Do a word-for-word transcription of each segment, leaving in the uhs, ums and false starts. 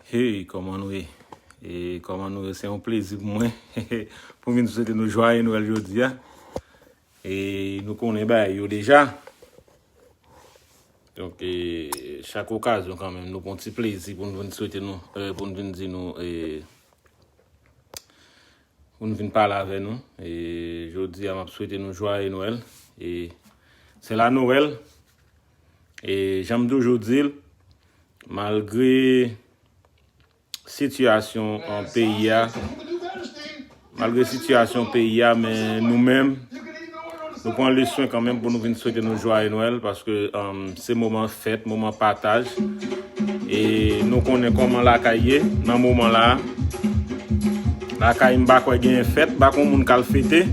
Hey, kòman nou ye? E kòman nou ye? Se yon plezi pou mwen pou m vin swete nou jwaye Nwèl jodi a. E nou konnen bagay yo deja. Donk, e, chak okazyon kanmenm, nou pran ti plezi pou n vin swete nou, e, pou n vin di nou, e, pou n vin pale avè nou. E jodi a, m ap swete nou jwaye Nwèl. E se la Nwèl. E jan m toujou di l, malgre sitiyasyon, an, peyi a, malgre sitiyasyon peyi a, men nou menm, nou pran le swen kanmenm pou nou vin swete nou jwaye Nwèl, paske, um, se moman fèt, moman pataj. E nou konnen kòman lakay ye nan moman la. Lakay, m pa kwè genyen fèt, m pa konn moun k al fete.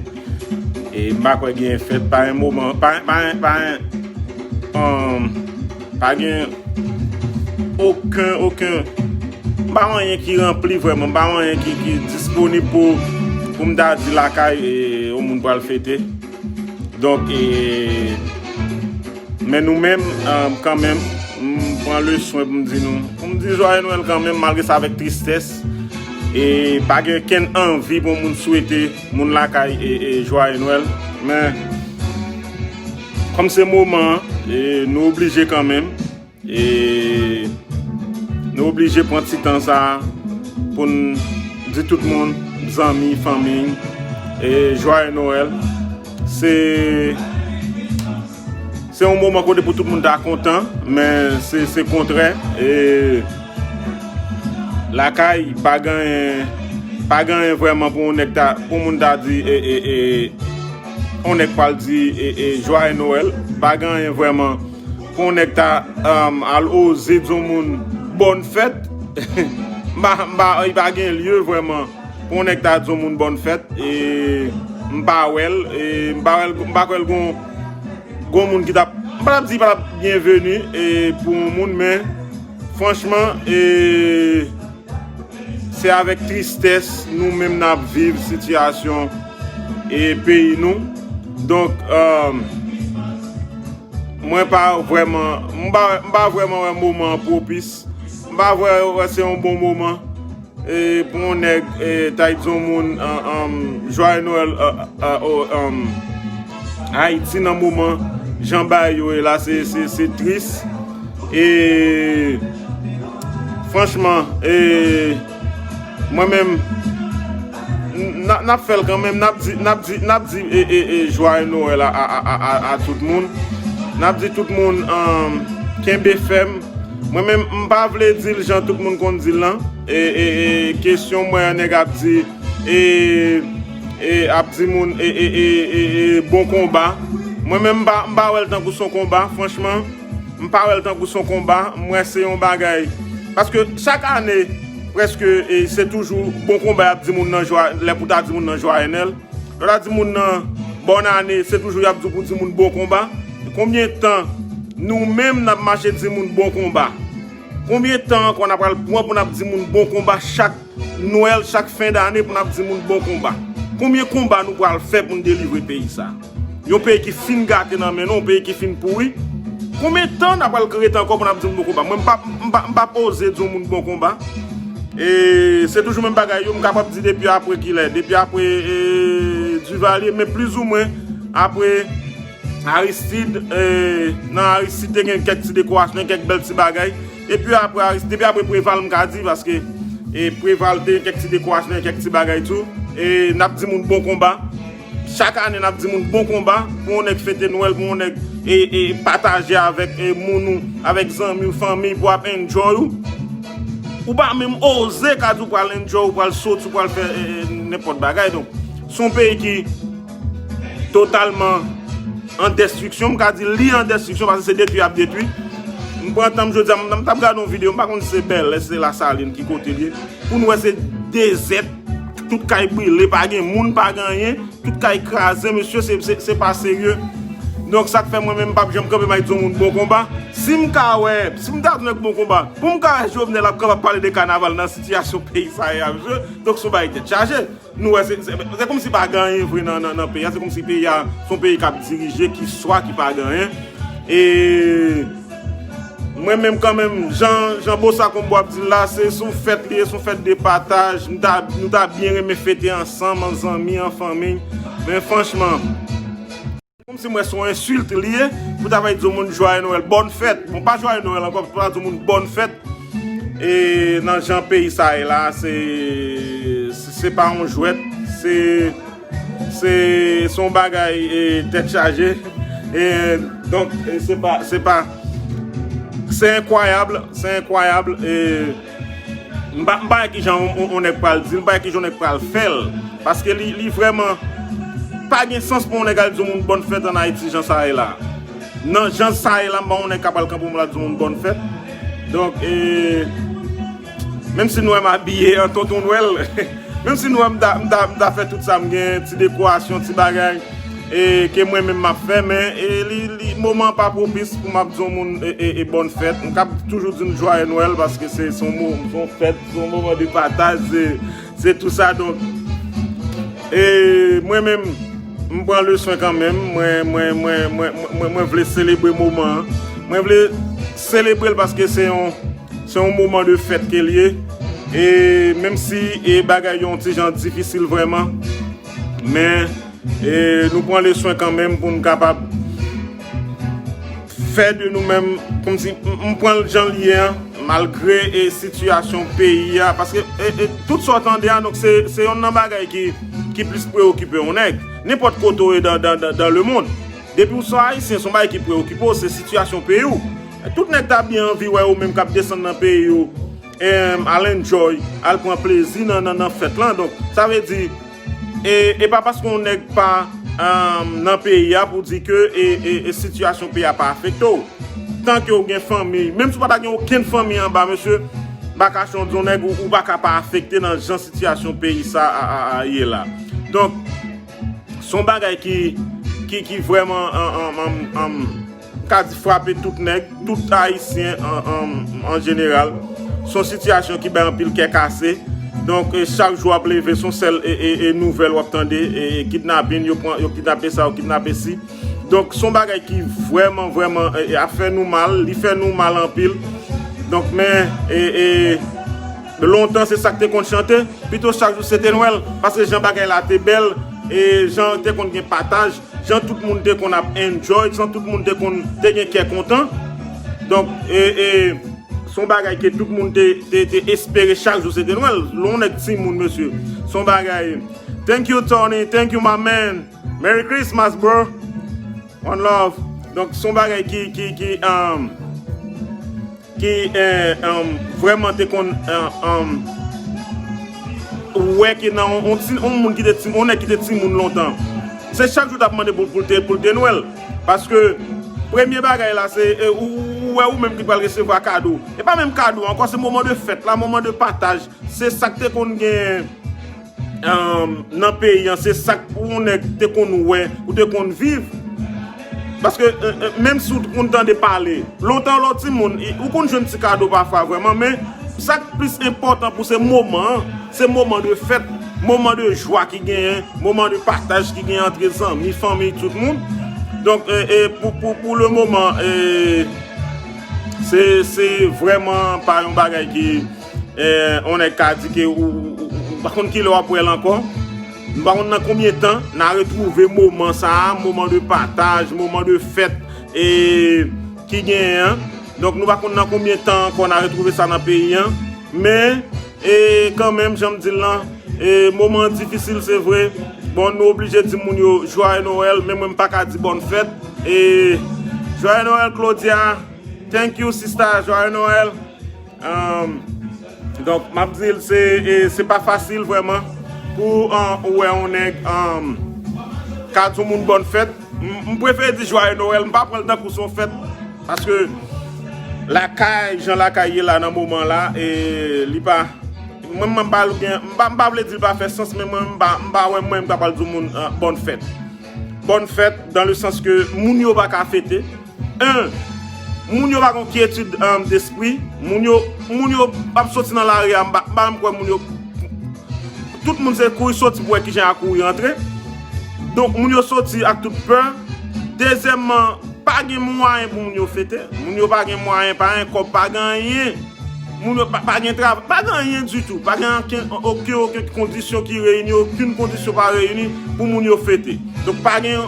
E m pa kwè genyen fèt, pa yon moman, pa, pa, pa, um, pa gen okenn, okenn, m pa anyen ki ranpli vrèman, m pa anyen ki, ki disponib pou, pou m ta di lakay, e, yon moun pral fete. Donk, e, men nou menm, e, kanmenm, m pran le swen pou m di nou, pou m di jwaye Nwèl kanmenm, malgre sa avèk tristès. E pa gen kenn anvi pou moun swete moun lakay e, e jwaye Nwèl. Men, kòm se moman an, e nou oblije kanmenm. E nou oblije pran ti tan sa a pou n di tout moun, zanmi, fanmi, e jwaye Nwèl. Se, se yon moman kote pou tout moun ta kontan, men se, se kontrè. E lakay, pa genyen, pa genyen vrèman pou yon nèg ta, pou moun ta di, e, e, e, yon nèg pral di, e, e, jwaye Nwèl. Pa genyen vrèman pou yon nèg ta, um, al oze di yon moun bòn fèt. M pa, m pa, li pa gen lye vrèman pou yon nèg ta di yon moun bòn fèt. E m pa wè l, e m pa wè l, m pa kwè l gon, gon moun ki t ap, m pa t ap di pa t ap byenveni, e pou yon moun, men franchman, e se avèk tristès nou menm n ap viv sitiyasyon e peyi nou. Donk, um, mwen pa vrèman, m pa, m pa vrèman wè moman an pwopis. M pa vre, wè se yon bon moman, e, pou yon nèg, e, ta di yon moun, an, an, jwaye Nwèl, a, a, o, an, Ayiti nan moman jan bagay yo ye la, se, se, se tris. E franchman, e mwen menm, n, n, n ap fè l kanmenm, n ap di, n ap di, n ap di, e, e, e, jwaye Nwèl a, a, a, a, a, a tout moun. N ap di tout moun, um, kenbe fèm. Mwen menm, m pa vle di l jan tout moun konn di l lan. E, e, e, kesyon mwen, nèg ap di, e, e, ap di moun, e, e, e, e, e, bon konba. Mwen menm, m pa, m pa wè l tankou s on konba, franchman. M pa wè l tankou s on konba. M wè se yon bagay. Paske chak ane, prèske, e, se toujou bon konba y ap di moun nan jwa, lè pou ta di moun nan jwaye Nwèl. Lè w ta di moun nan bòn ane, se toujou y ap di w pou di moun bon konba. Konbyen tan nou menm n ap mache di moun bon konba? Konbyen tan ankò n ap pral pran pou n ap di moun bon konba chak Nwèl, chak fen dane pou n ap di moun bon konba? Konbyen konba nou pral fè pou n delivre peyi sa? Yon peyi ki fin gate nan men nou, yon peyi ki fin pouri. Konbyen tan n ap pral rete ankò pou n ap di moun bon konba? Mwen, m p ap, m p ap, m p ap oze di yon moun bon konba. E se toujou menm bagay yo, m kapab di depi apre kilè? Depi apre, e, Duvalier, men plizoumwen apre Aristide, e, nan Aristide te gen kèk ti dekorasyon, kèk bèl ti bagay. Depi apre Aristide, depi apre Preval, m ka di, paske, e, Preval te gen kèk ti dekorasyon, kèk ti bagay tou. E n ap di moun bon konba. Chak ane, n ap di moun bon konba. Pou yon nèg fete Nwèl, pou yon nèg, e, e, pataje avèk, e, moun ou, avèk zanmi w, fanmi, pou ap enjoy ou. Ou pa menm oze ka di w pral enjoy, ou pral soti, ou pral fè, e, e, nenpòt bagay. Donk, s on peyi ki totalman an destriksyon. M ka di li an destriksyon paske se detwi y ap detwi. M pran tan m jodi a, m, m t ap gade yon videyo, m pa konn si se Bèlè, si se Lasalin, ki kote l ye. Pou n wè se dezè, tout kay brile, pa gen moun, pa gen anyen, tout kay kraze, mesye, se, se, se pa serye. Donk, sa k fè mwen menm, m p ap janm kanpe m al di yon moun bon konba. Si m ka wè, si m ta di yon nèg bon konba, pou m ka wè Jovenel ap kapab pale de kanaval nan sitiyasyon peyi sa ye ap jwe, donk, se yon bagay tèt chaje. Nou wè, se, se, se kòmsi pa gen anyen vre nan, nan, nan peyi a. Se kòmsi peyi a, se yon peyi k ap dirije, ki swa, ki pa gen anyen. E Mwen menm kanmenm, jan, jan Bossa Combo ap di l la, se, se yon fèt li ye, se yon fèt de pataj. Nou ta, nou ta byen renmen fete ansanm, an zanmi, an fanmi. Men franchman, kòmsi mwen se yon ensilt li ye, pou ta bay di yon moun Joyeux Noël, bòn fèt. Bon, pa Joyeux Noël ankò, pou ta di yon moun bòn fèt. E nan jan peyi sa ye la, se, se, se pa yon jwèt, se, se, se yon bagay e, tèt chaje. E, donk, e, se pa, se pa, se enkwayab, se enkwayab. E, m pa, m pa wè kijan yon, yon, yon nèg pral di l, m pa wè kijan yon nèg pral fè l. Paske li, li vrèman pa gen sans pou yon nèg al di yon moun bòn fèt ann Ayiti jan sa ye la. Nan jan sa ye la, m pa wè yon nèg ka pral kanpe yon moun la di yon moun bòn fèt. Donk, e, menm si nou wè m abiye an tonton Nwèl, menm si nou wè m ta, m ta, m ta fè tout sa m gen, ti dekorasyon, ti bagay, e, ke mwen menm m ap fè, men, e, li, li, moman an pa pwopis pou m ap di yon moun, e, e, e bòn fèt. M ka toujou di n Joyeux Noël paske se, se yon mo-, se yon fèt, se yon moman de pataj, se, se tou sa. Donk, e, mwen menm, m pran leswen kanmenm. Mwen, mwen, mwen, mwen, mwen, mwen vle selebre moman an. Mwen vle selebre l paske se yon, se yon moman de fèt ke l ye. E menm si e bagay yo yon ti jan difisil vrèman, men e nou pran leswen kanmenm pou n kapab fè de nou menm, kòmsi m, m pran l jan l ye an, malgre e sitiyasyon peyi a, paske e, e tout sa w tande a, donk se, se yonn nan bagay ki, ki plis preokipe yon nèg. Nenpòt kote w ye dan, dan, dan, dan lemonn, depi w se Ayisyen, se yon bagay ki preokipe w, se sitiyasyon peyi w. Tout nèg ta byen anvi wè yo menm k ap desann nan peyi yo, em, al enjoy, al pran plezi nan, nan, nan fèt lan. Donk, sa vle di, e, e pa paske yon nèg pa, em, nan peyi a pou di ke e, e, e sitiyasyon peyi a pa afekte w. Tanke w gen fanmi, menm si w pa ta gen okenn fanmi anba, mesye, m pa ka chonje yon nèg, ou, ou pa ka pa afekte nan jan sitiyasyon peyi sa a, a, a ye la. Donk, se yon bagay ki, ki, ki vrèman, an, an, an, an, m ka di frape tout nèg, tout Ayisyen an, an, an jeneral. Se yon sitiyasyon ki bay anpil kè kase. Donk, e, chak jou w ap leve, se yon sèl, e, e, e, nouvèl w ap tande, e, e, kidnapin, yo pran, yo kidnape sa, yo kidnape si. Donk, se yon bagay ki vrèman, vrèman, e, e, ap fè nou mal, li fè nou mal anpil. Donk, men, e, e, lontan se sa k te konn chante, pito chak jou se te Nwèl, paske jan bagay la te bèl, e jan te konn gen pataj, jan tout moun te konn ap enjoy, jan tout moun te konn te gen kè kontan. Donk, e, e, se yon bagay ke tout moun te, te, te espere chak jou se te Nwèl. Lè yon nèg timoun, mesye, se yon bagay. Thank you, Tony. Thank you, my man. Merry Christmas, bro. One love. Donk, se yon bagay ki, ki, ki, um, ki, eh, um, vrèman te konn, eh, um, wè ke nan yon, yon ti, yon moun ki te ti, yon nèg ki te timoun lontan. Se chak jou t ap mande pou, pou l te, pou l te Nwèl. Paske premye bagay la, se, eh, ou, ou, ou wè ou menm ki pral resevwa kado. E pa menm kado ankò, se moman de fèt la, moman de pataj. Se sa k te konn gen, um, nan peyi an, se sa k pou yon nèg te konn wè, ou te konn viv. Paske, eh, eh, menm si w konn tande pale, lontan lè w timoun, i, ou konn jwenn ti kado pafwa vrèman, men sa k plis enpòtan pou se moman an, se moman de fèt, moman de jwa ki genyen, moman de pataj ki genyen antre zanmi, fanmi, tout moun. Donk, eh, eh, pou, pou, pou le moman, eh, se, se vrèman pa yon bagay ki, eh, yon nèg ka di ke ou, ou, ou, ou pa konn kilè w ap wè l ankò. Nou pa konn nan konbyen tan n a retwouve moman sa a, moman de pataj, moman de fèt, e, ki genyen an. Donk, nou pa konn nan konbyen tan ankò n a retwouve sa nan peyi an. Men, e, kanmenm, jan m di l lan, e, moman an difisil, se vre. Bon, nou oblije di moun yo, Joyeux Noël, men mwen, m pa ka di bòn fèt. E, Joyeux Noël, Claudia. Thank you, sista. Joyeux Noël. Um, donk, m ap di l, se, e, se pa fasil vrèman pou, um, ou wè yon nèg, um, ka di yon moun bòn fèt. M, m prefere di Joyeux Noël, m pa pran l tankou se yon fèt. Paske lakay, jan lakay ye la nan moman la, e li pa, mwen, mwen, m pa gen, m pa, m pa vle di l pa fè sans, men mwen, m pa, m pa wè mwen, m ta pral di yon moun, uh, bòn fèt. Bòn fèt, dans le sens que moun yo pa ka fete. En, moun yo pa gon kyetid, um, despri. Moun yo, moun yo ap soti nan lari a, m pa, m pa menm kwè moun yo, tout moun se kouri soti pou wè kijan y a kouri antre. Donk, moun yo soti ak tout pè. Dezyèmman, pa Pa gen mwayen pou moun yo fete. Moun yo pa gen mwayen, pa gen kòb, pa gen anyen. Moun yo pa, pa gen travay, pa gen anyen ditou. Pa gen okenn, okenn, okenn kondisyon ki reyini, okenn kondisyon pa reyini pou moun yo fete. Donk, pa gen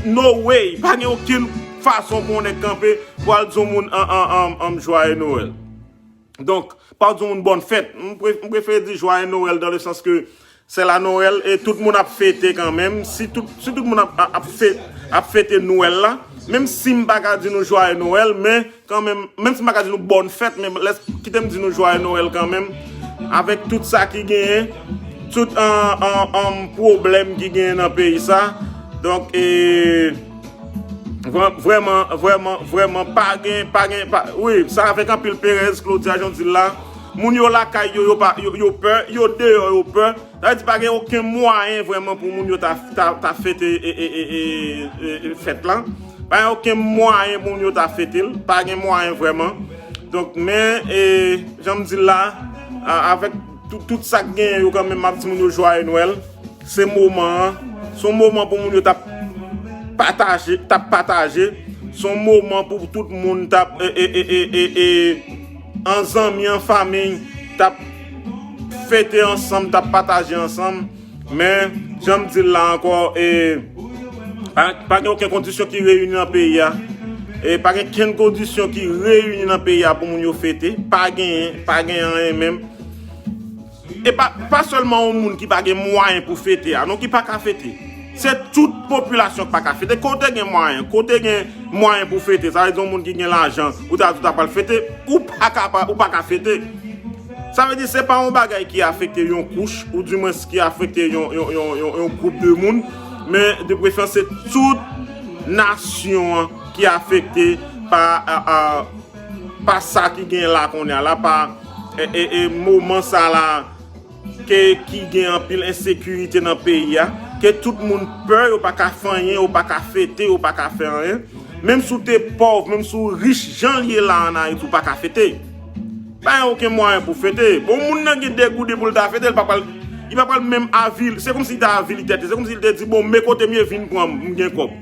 no way, pa gen okenn fason pou yon nèg kanpe pou al di yon moun an, an, an, an, jwaye Nwèl. Donk, pa di yon moun bòn fèt. M pre-, m prefere di jwaye Nwèl dans le sens que c'est la Noël e tout moun ap fete kanmenm. Si tout, si tout moun ap, ap, ap fe-, ap fete Nwèl la, menm si m pa ka di nou jwaye Nwèl, men kanmenm, menm si m pa ka di nou bòn fèt, men lès, kite m di nou jwaye Nwèl kanmenm, avèk tout sa ki genyen, tout an, an, an pwoblèm ki genyen nan peyi sa. Donk, e, vrè-, vrèman, vrèman, vrèman, pa gen, pa gen, pa, wi, sa avèk anpil perèz, Claudia, jan w di l la, moun yo lakay yo, yo pa, yo, yo pè, yo deyò, yo pè. Sa vle di pa gen okenn mwayen vrèman pou moun yo ta, ta, ta fete e, e, e, e, e, e fèt la. Pa gen okenn mwayen pou moun yo ta fete l. Pa gen mwayen vrèman. Donk, men, e, jan m di l la, a, avèk tout, tout sa k genyen yo kanmenm, m ap di moun yo jwaye Nwèl. Se moman an. Se yon moman pou moun yo t ap pataje, t ap pataje. Se yon moman pou tout moun t ap, e, e, e, e, e, e, an zanmi, an fanmi, t ap fete ansanm, t ap pataje ansanm. Men, jan m di l la ankò, e, pa, pa gen okenn kondisyon ki reyini nan peyi a. E pa gen kenn kondisyon ki reyini nan peyi a pou moun yo fete. Pa genyen, pa gen anyen menm. E pa, pa sèlman yon moun ki pa gen mwayen pou fete a, non, ki pa ka fete. Se tout popilasyon ki pa ka fete. Kote gen mwayen, kote gen mwayen pou fete, sa vle di yon moun ki gen lajan, ou ta di ou ta pral fete, ou pa ka, ou pa ka fete. Sa vle di se pa yon bagay ki afekte yon kouch, oudimwens ki afekte yon, yon, yon, yon, yon gwoup de moun, men de preferans se tout nasyon an ki afekte pa, a, a, pa sa ki gen la kounye a la, pa, e, e, e, moman sa la, ke, ki gen anpil ensekirite nan peyi a, ke tout moun pè, yo pa ka fè anyen, yo pa ka fete, yo pa ka fè anyen. Menm si w te pòv, menm si w rich, jan l ye la an Ayiti, ou pa ka fete. Pa gen okenn mwayen pou fete. Bon, moun nan gen de gouden pou l ta fete, l pa pral, li pa pral menm avili. Se kòmsi li ta avili tèt li. Se kòmsi li te di, bon, men kote m ye, vin pran m, m gen kòb.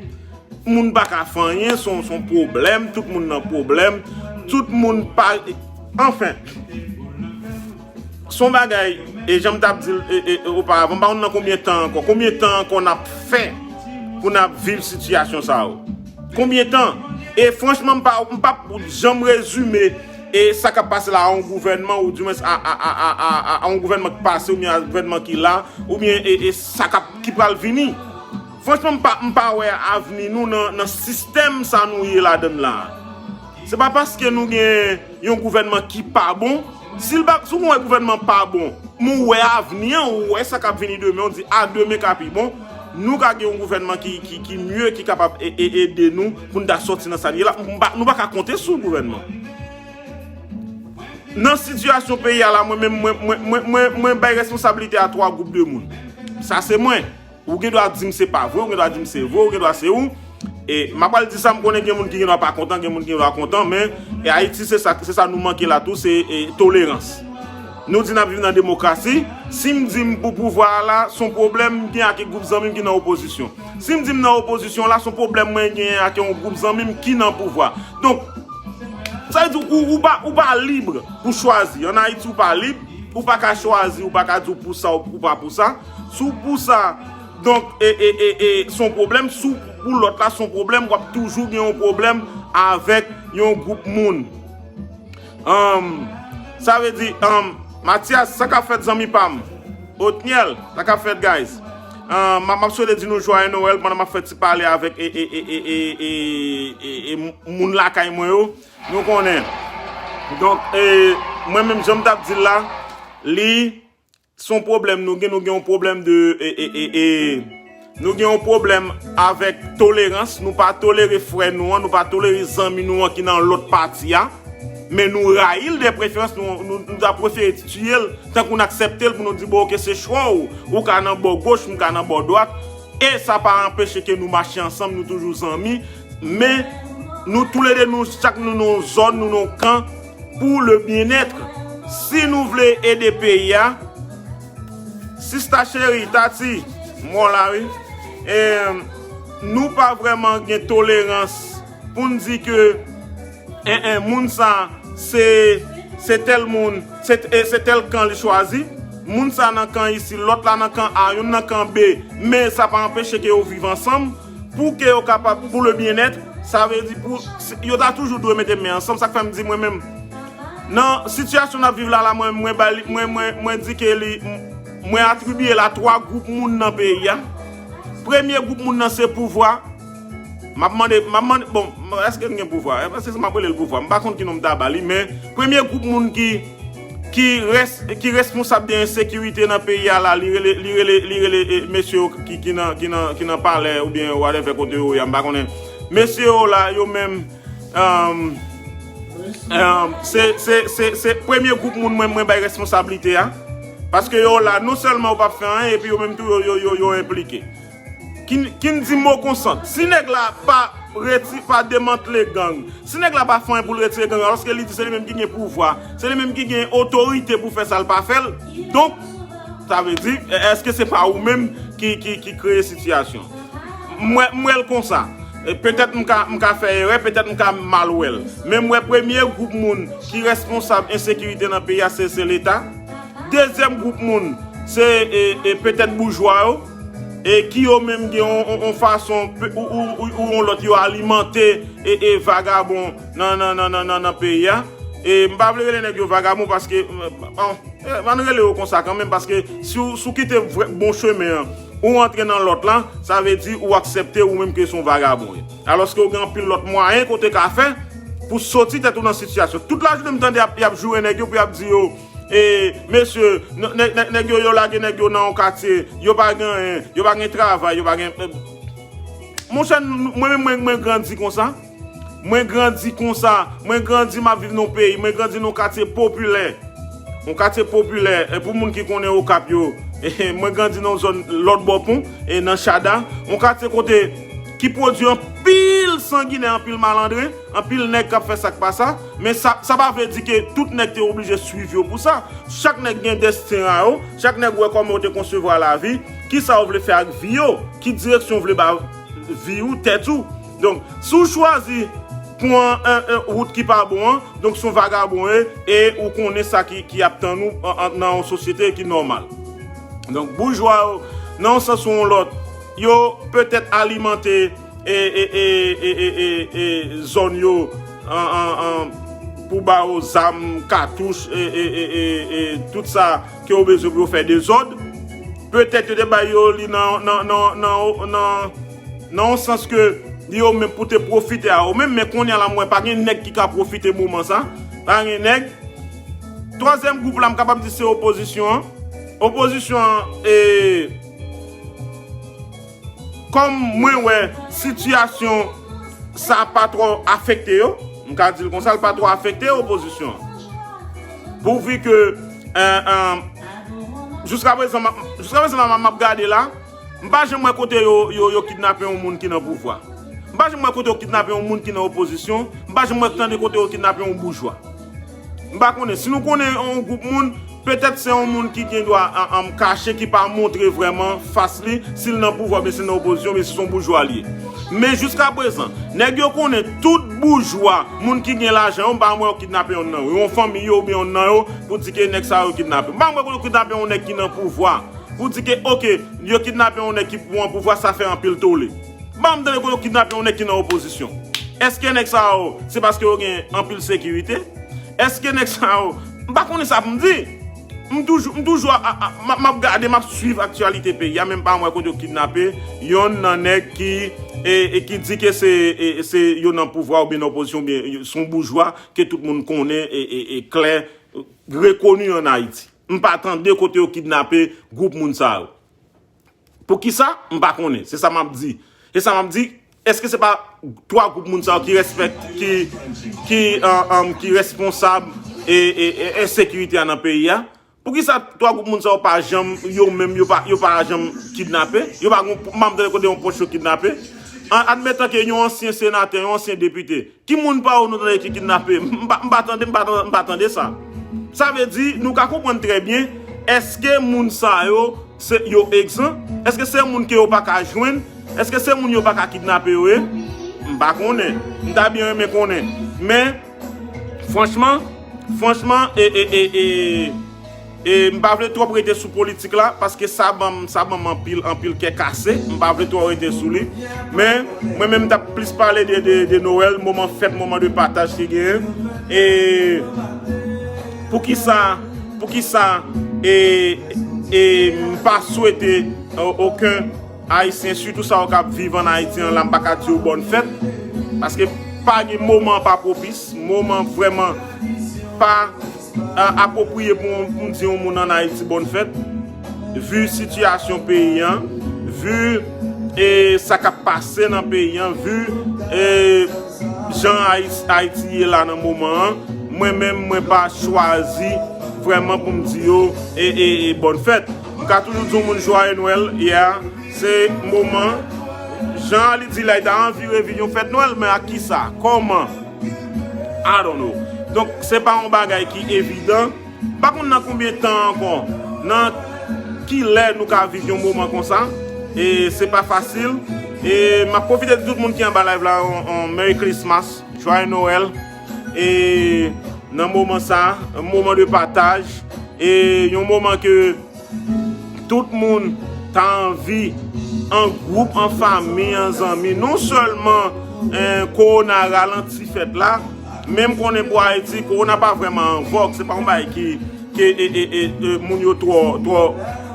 Moun pa ka fè anyen, se yon, se yon pwoblèm, tout moun nan pwoblèm, tout moun pa, anfen. Se yon bagay, e jan m t ap di l, e, e, e, oparavan, m pa konn nan konbyen tan ankò, konbyen tan ankò n ap fè pou n ap viv sitiyasyon sa yo? Konbyen tan? E franchman, m pa, m p ap janm rezime e sa k ap pase la a yon gouvènman, oudimwens a, a, a yon gouvènman ki pase, oubyen a gouvènman ki la, oubyen e, e sa k ap, ki pral vini. Franchman, m pa, m pa wè avni nou nan, nan sistèm sa nou ye ladann la. Se pa paske nou gen yon gouvènman ki pa bon. Si l pa, si w wè gouvènman pa bon, men w wè avni an, w wè sa k ap vini demen, w di, a, demen ka pi bon. Nou ka gen yon gouvènman ki, ki, ki mye, ki kapab e, e, ede nou pou n ta sòti nan sa n ye la. M pa, nou pa ka konte sou gouvènman. Nan sitiyasyon peyi a la, mwen menm, mwen, mwen, mwen, mwen, mwen bay responsablite a twa gwoup de moun. Sa se mwen. Ou gen dwa di m se pa vre, ou gen dwa di m se vre, ou gen dwa se ou. E m ap pral di sa, m konnen gen moun ki gen dwa pa kontan, gen moun ki gen dwa kontan, men e Ayiti se sa, se sa nou manke la tou, se, e, tolerans. Nou di n ap viv nan demokrasi, si m di m pou pouvwa a la, se yon pwoblèm m gen ak gwoup zanmi m ki nan opozisyon. Si m di m nan opozisyon la, se yon pwoblèm mwen gen ak yon gwoup zanmi m ki nan pouvwa. Donk, sa vle di ou, ou pa, ou pa lib pou chwazi. Ann Ayiti, ou pa lib, ou pa ka chwazi, ou pa ka di w pou sa ou pa pou sa. Si w pou sa, donk, e, e, e, e, se yon pwoblèm. Si w pou lòt la, se yon pwoblèm. W ap toujou gen yon pwoblèm avèk yon gwoup moun. Anm, sa vle di, anm, Mathias, sa k ap fèt, zanmi pa m? Otniel, sa k ap fèt, guys? Anm, m ap, m ap swete di nou jwaye Nwèl pandan m ap fè ti pale avèk e, e, e, e, e, e, e, e, moun lakay mwen yo. Nou konnen. Donk, e, mwen menm, jan m t ap di l la, li, se yon pwoblèm nou gen, nou gen yon pwoblèm de, e, e, e, e, nou gen yon pwoblèm avèk tolerans, nou pa tolere frè nou an, nou pa tolere zanmi nou an ki nan lòt pati a, men nou rayi l de preferans, nou, nou, nou ta prefere tiye l, tankou n aksepte l pou nou di, bon, oke, se chwa w, ou ka nan bò goch, m ka nan bò dwat, e sa pa anpeche ke nou mache ansanm, nou toujou zanmi, men nou toulede, nou chak nou nan yon zòn, nou nan yon kan, pou le byenèt. Si nou vle ede peyi a, sista cheri, Tati, m wè w la, wi. E, nou pa vrèman gen tolerans pou n di ke en, en, moun sa se, se tèl moun, se, e se tèl kan li chwazi. Moun sa nan kan isi, lòt la nan kan A, youn nan kan B, men sa pa anpeche ke yo viv ansanm pou ke yo kapab, pou le byenèt, sa vle di pou, yo ta toujou dwe mete men ansanm. Sa k fè m di mwen menm, nan sitiyasyon n ap viv la, la, mwen, mwen, ba li- mwen, mwen, mwen di ke li, mwen atribye l a twa gwoup moun nan peyi a. Premye gwoup moun nan se pouvwa. M ap mande, m ap mande, bon, èske n gen pouvwa? Èske m ap rele l pouvwa? M pa konn ki non m ta ba li, men premye gwoup moun ki, ki, res, ki responsab de ensekirite nan peyi a la, li rele, li rele, li rele e, mesye yo ki, ki nan, ki nan, ki nan palè oubyen whatever kote yo ye a, m pa konnen. Mesye yo la, yo menm, um, um, se, se, se, se premye gwoup moun mwen, mwen bay responsablite a. Paske yo la, non sèlman yo p ap fè anyen, epi yo menm tou, yo, yo, yo, yo enplike. Ki, ki n di mo konsant. Si nèg la pa reti, pa demantle gang, si nèg la pa fè anyen pou l retire gang, alòske li di se li menm ki gen pouvwa, se li menm ki gen otorite pou fè sa, l pa fè l. Donk, sa vle di, èske se pa ou menm ki, ki, ki kreye sitiyasyon? M wè, m wè l konsa. E petèt m ka, m ka fè erè, petèt m ka mal wè l. Men m wè premye gwoup moun ki responsab ensekirite nan peyi a, se, se Leta. Dezyèm gwoup moun, se e, e petèt boujwa yo, e ki yo menm gen yon, yon, yon fason pe- ou, ou, ou, ou yon lòt yo alimante e, e vagabon nan, nan, nan, nan, nan, nan peyi a. E m pa vle rele nèg yo vagabon paske, bon, e, ann rele yo konsa kanmenm, paske si w, si w kite vrè, bon chemen an, ou antre nan lòt la, sa vle di ou aksepte ou menm ke se yon vagabon w ye. Alòske ou gen anpil lòt mwayen ke w te ka fè pou soti tèt ou nan sitiyasyon. Tout lajounen m tande y ap, y ap joure nèg yo pou y ap di yo, e, mesye, n- nèg nèg- nèg yo, yo lage nèg yo nan yon katye, yo pa gen anyen, yo pa gen travay, yo pa gen, e, monchè, n- mwen menm, mwen, mwen grandi konsa. Mwen grandi konsa. Mwen grandi, m ap viv nan yon peyi. Mwen grandi nan yon katye popilè. Yon katye popilè, e, pou moun ki konnen Okap yo, mwen grandi nan yon zòn lòt bò pon, e, nan Chada. Yon katye kote ki pwodui anpil sanginè, anpil malandren, anpil nèg k ap fè sa k pa sa. Men sa, sa pa vle di ke tout nèg te oblije swiv yo pou sa. Chak nèg gen desten a yo, chak nèg wè kòman yo te konsevwa lavi, kisa yo vle fè ak vi yo, ki direksyon w vle ba vi ou, tèt ou. Donk, si w chwazi pran, e, e, wout ki pa bon an, donk se yon vagabon w ye, e ou konnen sa ki, ki ap tann ou an, an, nan yon sosyete ki nòmal. Donk, boujwa yo, nan yon sans ou yon lòt, yo petèt alimante e, e, e, e, e, e, e zòn yo an, an, an, pou ba yo zam, katouch, e, e, e, e, e tout sa ke yo bezwen pou yo fè dezòd. Petèt yo te bay yo li nan, nan, nan, nan, nan, nan yon sans ke yo menm pou te pwofite a yo menm, men kounye a la, m wè pa gen nèg ki ka pwofite moman sa. Pa gen nèg. Twazyèm gwoup la, m kapab di se opozisyon an. Opozisyon an, e, kòm mwen wè sitiyasyon sa pa twò afekte yo, m ka di l konsa, l pa twò afekte opozisyon an. Pouvi ke, e, e, jiska prezan, m ap- jiska prezan la, m ap gade la, m pa janm wè kote yo, yo, yo kidnape yon moun ki nan pouvwa. M pa janm wè kote yo kidnape yon moun ki nan opozisyon. M pa janm wè tande kote yo kidnape yon boujwa. M pa konnen. Si nou konnen yon gwoup moun, petèt se yon moun ki gen dwa an, an, kache, ki pa montre vrèman fas li, si l nan pouvwa, oubyen si l nan opozisyon, oubyen si se yon boujwa li ye. Men jiska prezan, nèg yo konnen tout boujwa, moun ki gen lajan yo, m pa wè yo kidnape yonn nan yo, yon fanmi yo oubyen yonn nan yo, pou di ke nèg sa yo kidnape. M pa wè kote yo kidnape yon nèg ki nan pouvwa, pou di ke, oke, yo kidnape yon nèg ki pou an pouvwa, sa fè anpil tole. M pa janm tande kote yo kidnape yon nèg ki nan opozisyon. Èske nèg sa yo, se paske yo gen anpil sekirite? Èske nèg sa yo, m pa konnen sa pou m di. M toujou, m toujou a- a- a- m ap- m ap gade, m ap swiv aktyalite peyi a, men m pa wè kote yo kidnape yonn nan nèg ki, e, e ki di ke se, e, se yo nan pouvwa oubyen nan opozisyon, oubyen se yon boujwa ke tout moun konnen e, e, e klè, rekoni an Ayiti. M pa tande kote yo kidnape gwoup moun sa yo. Poukisa? M pa konnen. Se sa m ap di. E sa m ap di, èske se pa twa gwoup moun sa yo ki respèk, ki, ki, e, e, ki responsab e, e, e ensekirite a nan peyi a? Poukisa twa gwoup moun sa yo pa janm, yo menm, yo pa, yo pa janm kidnape? Yo pa gon, m pa tande kote yon pwòch yo kidnape? An, admetan ke yon ansyen senatè, yon ansyen depite, ki moun pa yo nou tande ki kidnape? M pa, m pa tande, m pa tande, m pa tande sa. Sa vle di, nou ka konprann trè byen, èske moun sa yo, se, yo egzan? Èske se moun ke yo pa ka jwenn? Èske se moun yo pa ka kidnape yo ye? M Pa konnen. M ta byen renmen konnen. Men, franchman, franchman, e, e, e, e, e m pa vle twòp rete sou politik la, paske sa ban m, sa ban m anpil, anpil kè kase. M pa vle twò rete sou li. Men, mwen menm, m t ap plis pale de, de, de Nowèl, moman fèt, moman de pataj ki genyen. E poukisa, poukisa, e, e m pa swete, e, okenn Ayisyen, sitou sa yo k ap viv ann Ayiti an la, m pa ka di yo bòn fèt, paske pa gen, moman an pa pwopis, moman vrèman pa, a, apwopriye pou, pou m di yon moun ann Ayiti bòn fèt, vi sitiyasyon peyi an, vi, e, sa k ap pase nan peyi an, vi, e, jan Ayis-, Ayiti ye la nan moman an, mwen menm, mwen pa chwazi vrèman pou m di yo, e, e, e, bòn fèt. M ka toujou di yon moun jwaye Nwèl, yeah, se moman, jan li di la, li ta anvi reviv yon fèt Nwèl, men ak kisa? Kòman? I don't know. Donk, se pa yon bagay ki evidan. M pa konn nan konbyen tan ankò, nan ki lè nou ka viv yon moman konsa. E se pa fasil. E m ap pwofite di tout moun ki anba live la, on, on Merry Christmas, Joyeux Noël. E nan moman sa, yon moman de pataj, e yon moman ke tout moun ta anvi, an gwoup, an fanmi, an zanmi, non sèlman, eh, kowona ralanti fèt la, men m konnen pou Ayiti, kowona pa vrèman an vòg, se pa yon bagay ki, ke, e, e, e, e, moun yo twò, twò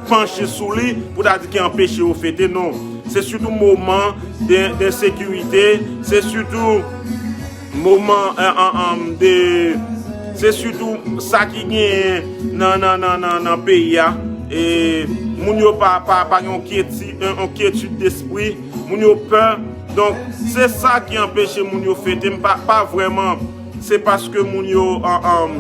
panche sou li, pou ta di ki anpeche yo fete, non. Se sitou moman de, de sekirite, se sitou moman, eh, an, an, de, se sitou sa ki genyen nan, nan, nan, nan, nan peyi a. E moun yo pa, pa, pa gen yon kyeti-, yon, yon kyetid despri. Moun yo pè. Donk, se sa ki anpeche moun yo fete. M pa, pa vrèman. Se paske moun yo, an, an,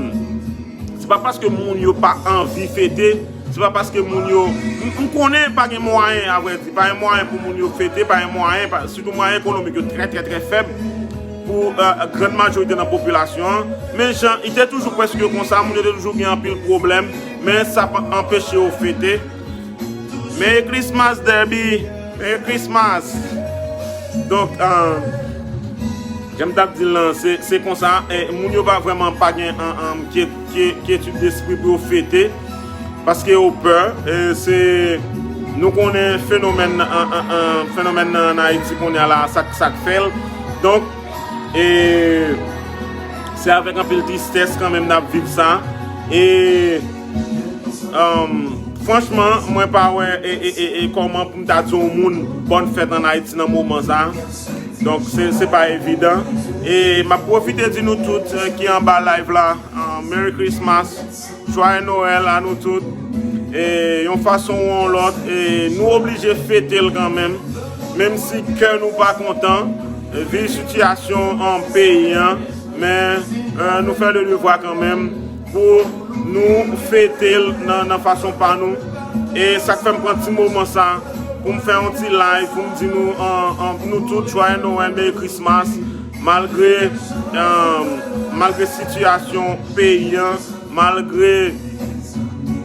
se pa paske moun yo pa anvi fete. Se pa paske moun yo, m, m konnen pa gen mwayen, avrèdi, pa gen mwayen pou moun yo fete, pa gen mwayen, pa, sitou mwayen ekonomik yo trè, trè, trè fèb pou, eh, grann majorite nan popilasyon an. Men jan, li te toujou prèske konsa, moun yo te toujou gen anpil pwoblèm, men sa pa anpeche yo fete. Merry Christmas, Derby! Merry Christmas! Donk, eh, jan m t ap di l lan, se, se konsa, eh, moun yo pa vrèman pa gen, eh, eh, kye-, kye-, kyetid despri pou yo fete, paske yo pè, eh, se, nou konnen fenomèn, eh, eh, eh, fenomèn nan ann Ayiti kounye a la, sa k, sa k fè l. Donk, e se avèk anpil tristès kanmenm n ap viv sa. E, um, franchman, mwen pa wè, e, e, e, e kòman pou m ta di yon moun bòn fèt ann Ayiti nan moman sa. Donk, se, se pa evidan. E m ap pwofite di nou tout, eh, ki anba live la, eh, Merry Christmas, Joyeux Noël a nou tout. E yon fason ou yon lòt, e nou oblije fete l kanmenm. Menm si kè nou pa kontan, eh, vi sitiyasyon an peyi an, men, eh, nou fè le devwa kanmenm pou nou fete l nan, nan fason pa nou. E sa k fè m pran ti moman sa pou m fè yon ti live, pou m di nou, an, an, nou tout, Joyeux Noël, Merry Christmas, malgre, eh, malgre sitiyasyon peyi an, malgre,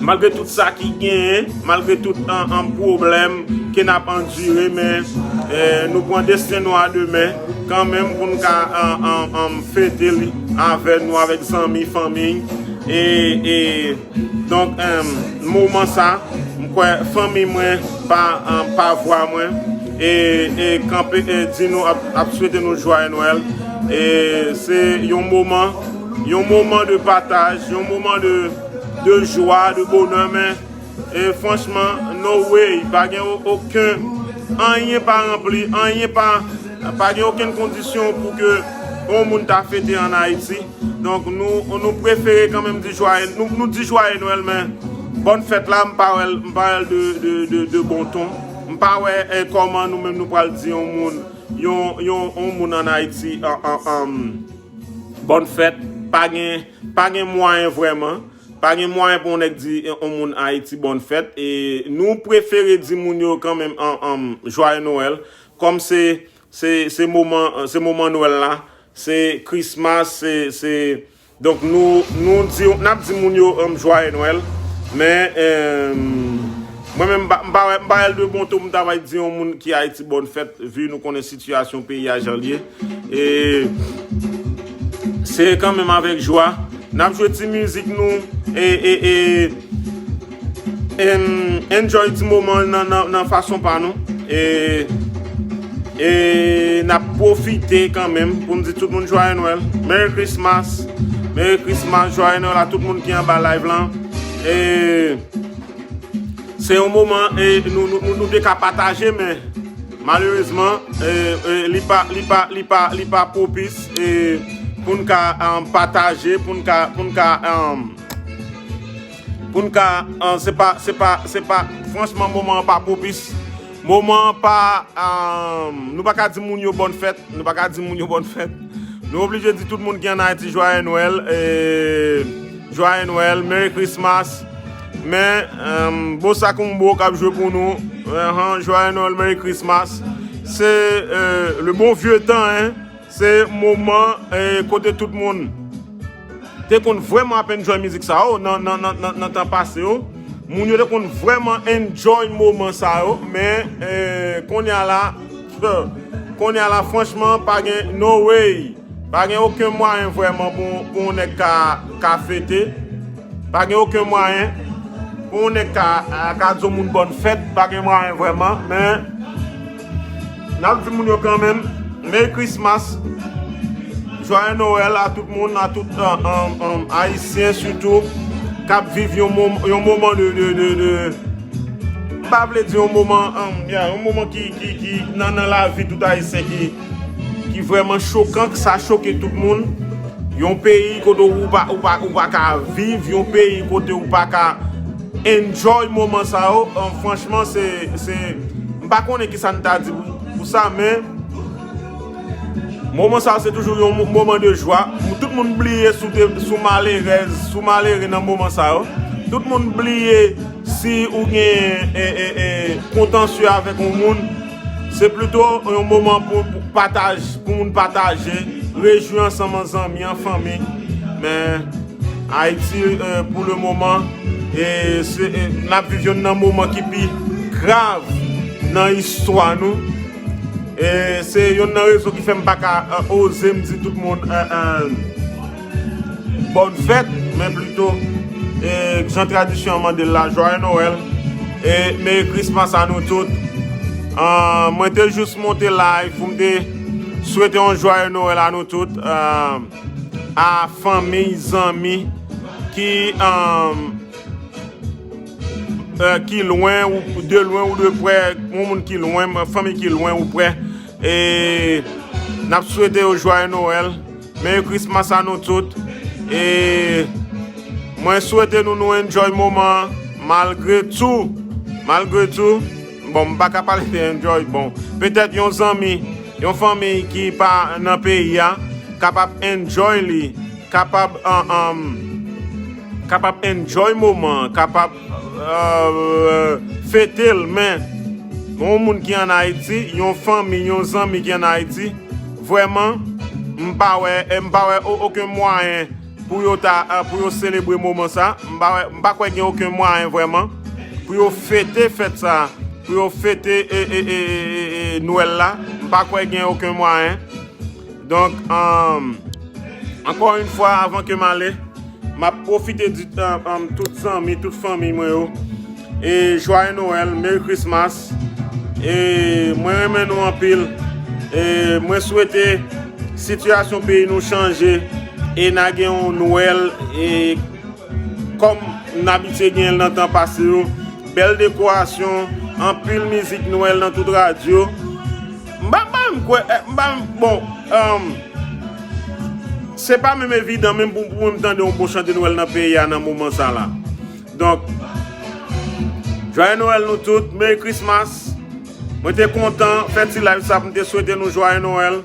malgre tout sa ki genyen, malgre tout, an, an, pwoblèm ke n ap andire, men, eh, nou pran desten nou a de men kanmenm pou n ka, an, an, an, fete li avè nou, avèk zanmi, fanmi. E, e, donk, eh, moman sa, m kwè fanmi mwen pa, eh, pa vwa mwen, e, e kanpe, e di nou ap, ap swete nou Joyeux Noël. E se yon moman, yon moman de pataj, yon moman de, de jwa, de bonè, men, e franchman, no way, pa gen o-, okenn, anyen pa ranpli, anyen pa, pa gen okenn kondisyon pou ke yon moun ta fete ann Ayiti. Donk, nou, nou prefere kanmenm di jwaye, nou, nou di jwaye Nwèl, men bòn fèt la, m pa wè l, m pa wè l de, de, de, de bon ton. M pa wè, eh, kòman nou menm nou pral di yon moun, yon, yon, yon moun ann Ayiti, an, an, an, bòn fèt. Pa gen, pa gen mwayen vrèman. Pa gen mwayen pou yon nèg di, eh, yon moun Ayiti bòn fèt. E nou prefere di moun yo kanmenm an, an, Joyeux Noël. Kòm se, se, se moman, se moman Nwèl la, se Christmas, se, se, donk nou, nou di, n ap di moun yo, um, Joyeux Noël, men, eh, Mwen menm, m pa, m pa wè, m pa wè l de bon ton pou m ta bay di yon moun ki Ayiti bòn fèt, vi nou konnen sitiyasyon peyi a jan l ye. E se kanmenm avèk jwa n ap jwe ti mizik nou e, e, e, em, enjoy ti moman nan, nan, nan fason pa nou. E, e n ap pwofite kanmenm pou n di tout moun Jwaye Nwèl, Merry Christmas, Merry Christmas, Jwaye Nwèl a tout moun ki anba live lan. E se yon moman e nou, nou, nou, nou te ka pataje, men malerezman, e, e, li pa, li pa, li pa, li pa pwopis e pou n ka um, pataje, pou n ka, pou n ka, um, pou n ka, um, se pa, se pa, se pa, franchman, moman an pa pwopis. Moman an pa, um, nou pa ka di moun yo bòn fèt, nou pa ka di moun yo bòn fèt. Nou oblije di tout moun ki ann Ayiti Jwaye Nwèl, e, Jwaye Nwèl, Merry Christmas. Men, um, Bossa Combo k ap jwe pou nou. Ahan, Jwaye Nwèl, Merry Christmas. Se, e, le bon vieux temps, hein. Se moman, e, kote tout moun te konn vrèman ap enjoy mizik sa yo nan, nan, nan, nan, nan tan pase yo. Moun yo te konn vrèman enjoy moman sa yo, men, e, kounye a la, kounye a la, franchman, pa gen no way. Pa gen okenn mwayen vrèman pou, pou yon nèg ka, ka fete. Pa gen okenn mwayen pou yon nèg ka, ka di yon moun bòn fèt. Pa gen mwayen vrèman, men n ap di moun yo kanmenm, Merry Christmas, Jwaye Nwèl a tout moun, a tout, um, um, um, Ayisyen sitou, k ap viv yon, mom, yon moman de, de, de, de, m pa vle di yon moman, um, yeah, yon moman ki, ki, ki nan, nan lavi tout Ayisyen ki, ki vrèman chokan, ke sa choke tout moun. Yon peyi kote ou pa, ou pa, ou pa ka viv, yon peyi kote ou pa ka enjoy moman sa yo. Um, franchman, se, se, m pa konnen ki sa n ta di pou, pou sa, men moman sa yo se toujou yon mo- moman de jwa. Tout moun bliye si w te, si w malerèz, si w malere nan moman sa yo. Tout moun bliye si ou gen e, e, e, kontansye avèk yon moun. Se plito yon moman pou, pou pataj, pou moun pataje, rejwi ansanm an zanmi, an fanmi. Men Ayiti, e, pou le moman, e, se, e, n ap viv yonn nan moman ki pi grav nan istwa nou. E se yonn nan rezon ki fè m pa ka, e, oze m di tout moun, e, e, bòn fèt, men plito, e, jan tradisyon an mande l la, Jwaye Nwèl e Merry Christmas a nou tout. E, mwen te jis monte live pou m te swete yon Jwaye Nwèl a nou tout, e, a fanmi, zanmi ki, e, e, ki lwen ou de lwen ou de prè, yon moun ki lwen, fanmi ki lwen ou prè. E n ap swete yo Jwaye Nwèl, Merry Christmas a nou tout. E mwen swete nou, nou enjoy moman an, malgre tou, malgre tou, bon, m pa ka pale de enjoy, bon, petèt yon zanmi, yon fanmi ki pa nan peyi a, kapab enjoy li, kapab, um, um, kapab enjoy moman an, kapab, e, fete l, men yon moun ki ann Ayiti, yon fanmi, yon zanmi ki ann Ayiti, vrèman, m pa wè, m pa wè o- okenn mwayen pou yo ta, e, pou yo selebre moman sa. M pa wè, m pa kwè gen okenn mwayen vrèman pou yo fete fèt sa, pou yo fete, e, e, e, e, e, e, Nwèl la. M pa kwè gen okenn mwayen. Donk, um, ankò yon fwa, avan ke m ale, m ap pwofite di, um, um, tout zanmi, tout fanmi mwen yo, e Jwaye Nwèl, Merry Christmas. E mwen renmen nou anpil. E mwen swete sitiyasyon peyi nou chanje e n a gen yon Nwèl e kòm n abitye genyen l nan tan pase yo. Bèl dekorasyon, anpil mizik Nwèl nan tout radyo. M pa, m pa menm kwè, e, m pa menm, bon, um, se pa menm evidan menm pou, pou mwen m tande yon bon chante Nwèl nan peyi a nan moman sa la. Donk, Jwaye Nwèl nou tout, Merry Christmas. Mwen te kontan fè ti live sa pou m te swete nou Jwaye Nwèl,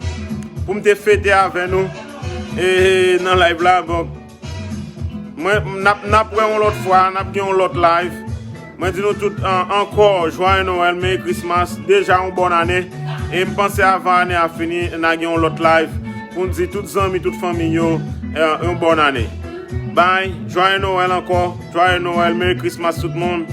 pou m te fete avè nou e, e, nan live la. Donk, mwen, n ap, n ap wè yon lòt fwa, n ap gen yon lòt live. Mwen di nou tout an- ankò, Jwaye Nwèl, Merry Christmas, deja yon bòn ane. E m panse avan ane a fini, n a gen yon lòt live pou n di tout zanmi, tout fanmi yo, e, yon bòn ane. Bye, Jwaye Nwèl ankò, Jwaye Nwèl, Merry Christmas tout moun.